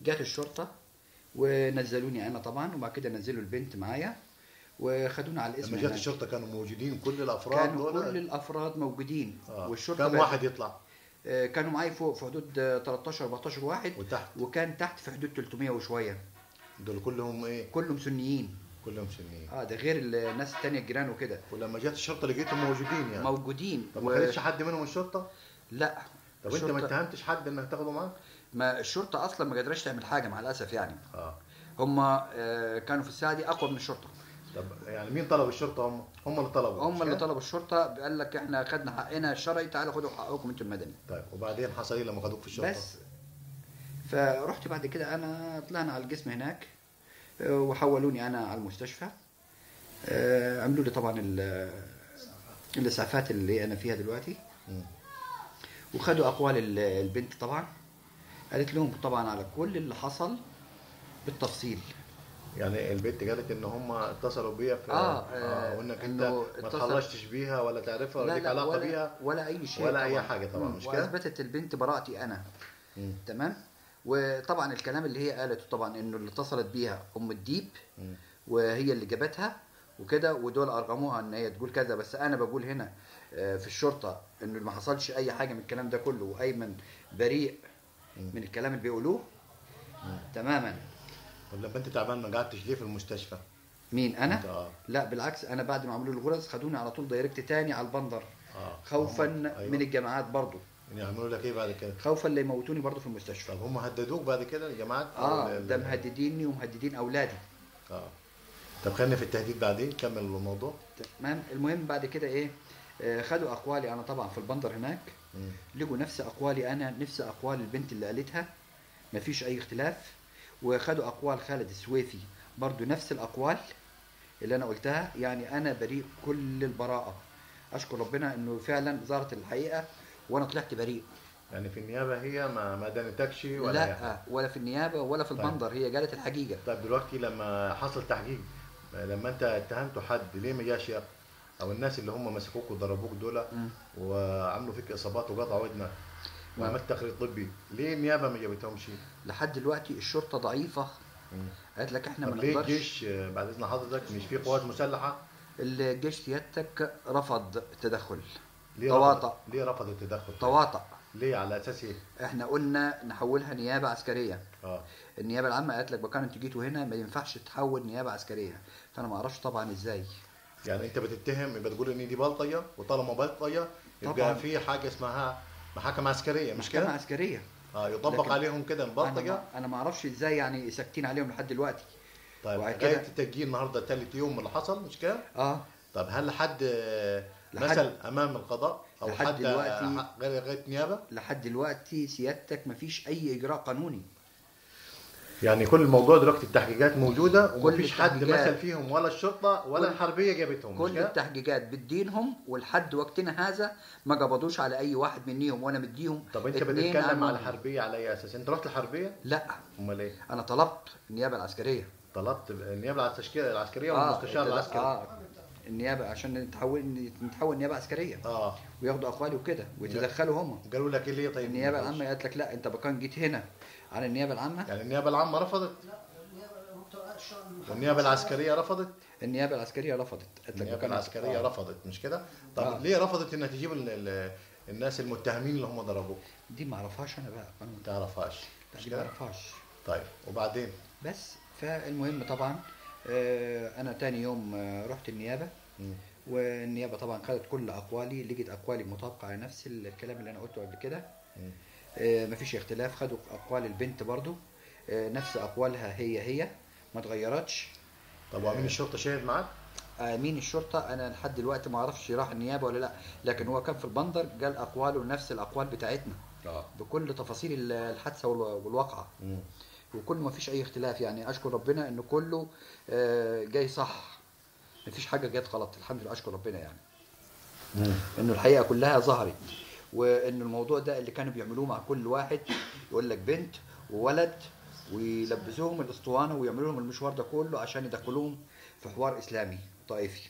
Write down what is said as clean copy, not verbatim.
جت الشرطة ونزلوني انا طبعا، وبعد كده نزلوا البنت معايا وخدونا على الاسم. لما جت الشرطة كانوا موجودين كل الافراد؟ كانوا كل الافراد موجودين. والشرطة كم واحد يطلع؟ كانوا معايا فوق في حدود 13 14 واحد، وتحت، وكان تحت في حدود 300 وشوية. دول كلهم ايه؟ كلهم سنيين. كلهم سنيين. ده غير الناس الثانية الجيران وكده. ولما جت الشرطة لقيتهم موجودين يعني؟ موجودين. طب ما خدتش حد منهم الشرطة؟ لا. طب انت ما اتهمتش حد انك تاخده معاك؟ ما الشرطة اصلا ما قدرتش تعمل حاجة مع الاسف يعني. هم كانوا في الساعة دي اقوى من الشرطة. طب يعني مين طلب الشرطة؟ هم اللي طلبوا. هم اللي طلبوا الشرطة، قال لك احنا خدنا حقنا الشرعي، تعالوا خدوا حقكم انتوا المدني. طيب وبعدين حصل ايه لما خدوك في الشرطة؟ بس فرحت بعد كده انا طلعنا على الجسم هناك، وحولوني انا على المستشفى. عملوا لي طبعا الاسعافات اللي انا فيها دلوقتي. وخدوا اقوال البنت طبعا، قالت لهم طبعا على كل اللي حصل بالتفصيل. يعني البنت قالت ان هم اتصلوا بيها في وانك انت ما تخلصتش بيها ولا تعرفها ولا ليك علاقة بيها ولا اي شيء ولا اي حاجة طبعا، مش كده؟ واثبتت البنت براءتي انا. تمام. وطبعا الكلام اللي هي قالته طبعا انه اللي اتصلت بيها ام الديب وهي اللي جابتها وكده، ودول ارغموها ان هي تقول كذا، بس انا بقول هنا في الشرطة انه ما حصلش اي حاجة من الكلام ده كله، وايمن بريء من الكلام اللي بيقولوه تماما. طب لما انت تعبان ما قعدتش ليه في المستشفى؟ مين انا؟ لا بالعكس، انا بعد ما عملوا الغرز خدوني على طول direct تاني على البندر. خوفا من الجماعات برضو. يعني يعملوا لك ايه بعد كده؟ خوفا لا يموتوني برضو في المستشفى. طب هم هددوك بعد كده الجماعات؟ ده مهدديني ومهددين اولادي. طب خلينا في التهديد بعدين، كمل الموضوع. تمام. المهم بعد كده ايه؟ خدوا اقوالي انا طبعا في البندر هناك. لقوا نفس اقوالي انا، نفس اقوال البنت اللي قالتها، مفيش اي اختلاف. وخدوا اقوال خالد السويفي برضو نفس الاقوال اللي انا قلتها. يعني انا بريء كل البراءة، اشكر ربنا انه فعلا ظهرت الحقيقة وانا طلعت بريء. يعني في النيابة هي ما دانتكش ولا؟ لا يعني. ولا في النيابة ولا في البندر. طيب. هي قالت الحقيقة. طيب دلوقتي لما حصل تحقيق، لما انت اتهمت حد ليه ما جاش ياخد؟ او الناس اللي هم مسكوك وضربوك دول وعملوا فيك اصابات وقطعوا ودنك وعملت تقرير طبي، ليه النيابة ما جابتهمش؟ لحد دلوقتي الشرطة ضعيفة. قالت لك احنا ما نقدرش. ليه الجيش بعد اذن حضرتك مش في قوات مسلحة؟ الجيش سيادتك رفض التدخل. ليه تواطأ. ليه رفض التدخل؟ تواطأ. ليه؟ على اساس ايه؟ احنا قلنا نحولها نيابة عسكرية. النيابة العامة قالت لك بكان انتوا جيتوا هنا ما ينفعش تحول نيابة عسكرية، فانا ما اعرفش طبعا ازاي. يعني انت بتتهم، يبقى تقول ان دي بلطجه، وطالما بلطجه يبقى في حاجة اسمها محاكمة عسكرية، مش كده؟ محاكمة عسكرية يطبق عليهم كده البلطجه. انا ما اعرفش ازاي يعني ساكتين عليهم لحد دلوقتي. طيب لغاية التسجيل النهارده ثالث يوم اللي حصل، مش كده؟ طب هل حد مثل امام القضاء او حد غير نيابة؟ لحد دلوقتي سيادتك ما فيش اي اجراء قانوني. يعني كل الموضوع دلوقتي التحقيقات موجودة ومفيش حد مثل فيهم، ولا الشرطة ولا الحربية جابتهم. كل التحقيقات بتدينهم، ولحد وقتنا هذا ما قبضوش على اي واحد منيهم، وانا مديهم. طب انت بتتكلم على الحربية على اي اساس؟ انت رحت الحربية؟ لا. امال ايه؟ انا طلبت النيابة العسكرية. طلبت النيابة العسكرية والمستشار العسكري. النيابة عشان نتحول نيابة عسكرية. وياخدوا اقوالي وكده ويتدخلوا هم. قالوا لك ايه ليه طيب؟ النيابة العامة قالت لك لا، انت بكان جيت هنا على النيابة العامة. يعني النيابة العامة رفضت؟ لا، والنيابه العسكرية رفضت؟ النيابة العسكرية رفضت. قالت لك النيابة العسكرية رفضت، مش كده؟ طب ليه رفضت انها تجيب الناس المتهمين اللي هم ضربوك؟ دي ما اعرفهاش انا بقى. ما تعرفهاش؟ دي ما اعرفهاش. طيب وبعدين؟ بس فالمهم طبعا انا تاني يوم رحت النيابة. والنيابه طبعا خدت كل اقوالي، لقيت اقوالي مطابقه على نفس الكلام اللي انا قلته قبل كده. مفيش اختلاف. خدوا اقوال البنت برضو، نفس اقوالها هي ما اتغيرتش. طب وامين الشرطة شاهد معاك؟ امين الشرطة انا لحد دلوقتي ما اعرفش راح النيابة ولا لا، لكن هو كان في البندر قال اقواله نفس الاقوال بتاعتنا. بكل تفاصيل الحادثة والواقعه. وكل ما فيش اي اختلاف. يعني اشكر ربنا انه كله جاي صح، ما فيش حاجة جت غلط، الحمد لله اشكر ربنا يعني. انه الحقيقة كلها ظهرت، وان الموضوع ده اللي كانوا بيعملوه مع كل واحد يقول لك بنت وولد ويلبسوهم الاسطوانة ويعملوا لهم المشوار ده كله عشان يدخلوهم في حوار اسلامي طائفي.